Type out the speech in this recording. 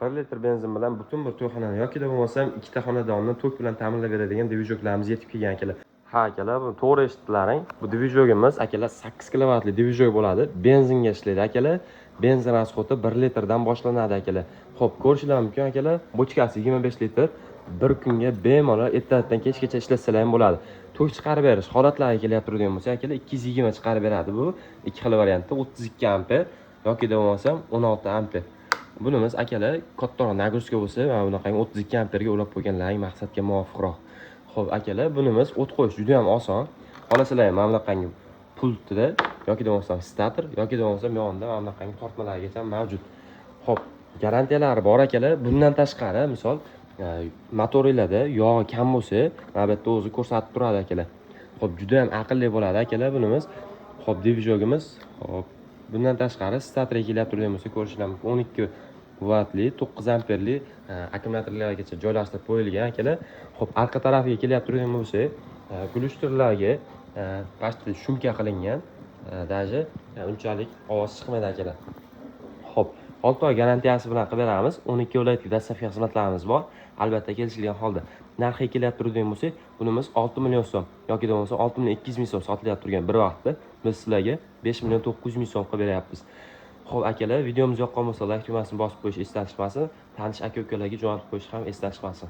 1 litr benzin bilan butun bir to'yxonani yokida bo'lmasam ikkita xonadonni tok bilan ta'minlab beradigan движок larimiz yetib kelgan, akalar. Ha, akalar, buni to'g'ri eshitdilaring. Bu движок imiz, akalar, 8 kilovatli движок bo'ladi, benzinga ishlaydi, akalar. Benzin расход i 1 litrdan boshlanadi, akalar. Ho'p, ko'rishinglar mumkin, akalar, bochkasi 25 litr. Bir kunga bemalol ertalabdan kechgacha ishlatsalar ham bo'ladi. Tok chiqarib berish holatlariga kelyapti turadigan bo'lsa, akalar, 220 chiqarib beradi. Bu ikki xil variantda: 32 amper yokida bo'lmasam 16 amper. Bunimiz, akalar, kattaroq нагрузка bo'lsa, mana bunaqangi 32 amperga ulab qo'yganlaring maqsadga muvofiqroq. Ho'p, akalar, bunimiz o't qo'yish juda ham oson. Xohlasalar ham mana bunaqangi pultida yoki bo'lmasam стартер yoki bo'lmasam yonida mana bunaqangi tortmalargacha mavjud. Ho'p, garantiyalari bor, akalar. Bundan tashqari, misol, motoringlarda yog'i kam bo'lsa, mana bu yerda o'zi ko'rsatib turadi, akalar. Ho'p, juda ham aqlli bo'ladi, akalar, bunimiz. Ho'p, движок imiz. Ho'p, bundan tashqari стартер ga kelyapti turgan bo'lsa, ko'rishinglar mumkin, 12 vatli, 9 amperli akkumulyatorlargacha joylashtirib qo'yilgan, akalar. Ho'p, orqa tarafiga kelyapti turgan bo'lsak, глушитель larga почти шумка qilingan, даже unchalik ovoz chiqmaydi, akalar. Ho'p, 6 oy garantiyasi bilan qilib beramiz. 12 viloyatga доставка xizmatlarimiz bor, albatta kelishilgan holda. Narxiga kelyapti turadigan bo'lsak, bunimiz 6 million so'm yoki bo'lmasa 6 million 200 ming so'm sotilyapti turgan bir vaqtda biz sizlarga 5 million 900 ming so'm qilib beryapmiz. Ho'p, akalar, videomiz yoqqan bo'lsa, layk tugmasini bosib qo'yish esdan chiqmasin, tanish aka ukalarga jo'natib qo'yish ham esdan chiqmasin.